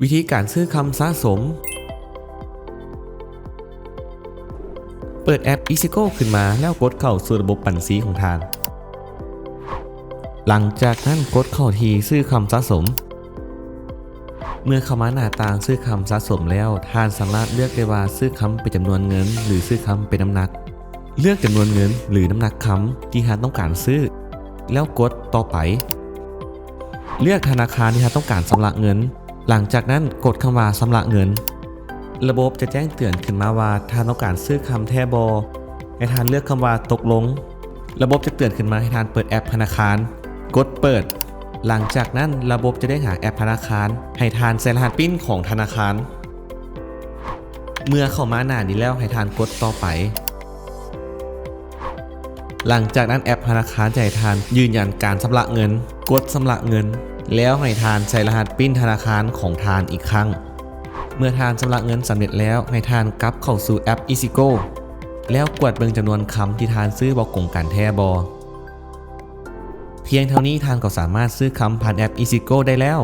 ວິທີການຊື້ຄຳສະສົມ. ເປີດແອັບ EasyGo ຂຶ້ນມາ ແລ້ວກົດເຂົ້າສູ່ລະບົບບັນຊີຂອງທ່ານ. ຫຼັງຈາກນັ້ນກົດເຂົ້າທີ່ຊື້ຄຳສະສົມ. ເມື່ອເຂົ້າມາໜ້າຕ່າງຊື້ຄຳສະສົມແລ້ວ, ທ່ານສາມາດເລືອກໄດ້ວ່າຊື້ຄຳເປັນຈຳນວນເງິນ ຫຼື ຊື້ຄຳເປັນນ້ຳໜັກ. ເລືອກຈຳນວນເງິນ ຫຼື ນ້ຳໜັກຄຳທີ່ທ່ານຕ້ອງການຊື້, ແລ້ວກົດຕໍ່ໄປ. ເລືອກທະນາຄານທີ່ທ່ານຕ້ອງການຊຳລະເງິນ. ຫຼັງຈາກນັ້ນກົດຄຳວ່າຊຳລະເງິນ. ລະບົບຈະແຈ້ງເຕືອນຂຶ້ນມາວ່າທ່ານຕ້ອງການຊື້ຄຳແທ້ບໍ່. ໃຫ້ທ່ານເລືອກຄຳວ່າຕົກລົງ. ລະບົບຈະເຕືອນຂຶ້ນມາໃຫ້ທ່ານເປີດແອັບທະນາຄານ. ກົດເປີດ. ຫຼັງຈາກນັ້ນລະບົບຈະໄດ້ຫາແອັບທະນາຄານ. ໃຫ້ທ່ານໃສ່ລະຫັດປິ້ນຂອງທະນາຄານ. ເມື່ອເຂົ້າມາໜ້ານີ້ແລ້ວ ໃຫ້ທ່ານກົດຕໍ່ໄປ. ຫຼັງຈາກນັ້ນແອັບທະນາຄານຈະໃຫ້ທ່ານຢືນຢັນການຊຳລະເງິນ, ກົດຊຳລະເງິນ, ແລ້ວໃຫ້ທ່ານໃສ່ລະຫັດປິ້ນທະນາຄານຂອງທ່ານອີກຄັ້ງ. ເມື່ອທ່ານຊຳລະເງິນສຳເລັດແລ້ວ, ໃຫ້ທ່ານກັບເຂົ້າສູ່ແອັບ EasyGo ແລ້ວກວດເບິ່ງຈຳນວນຄຳທີ່ທ່ານຊື້ວ່າກົງກັນແທ້ບໍ່. ພຽງເທົ່ານີ້ທ່ານກໍສາມາດຊື້ຄຳຜ່ານແອັບ EasyGo ໄດ້ແລ້ວ.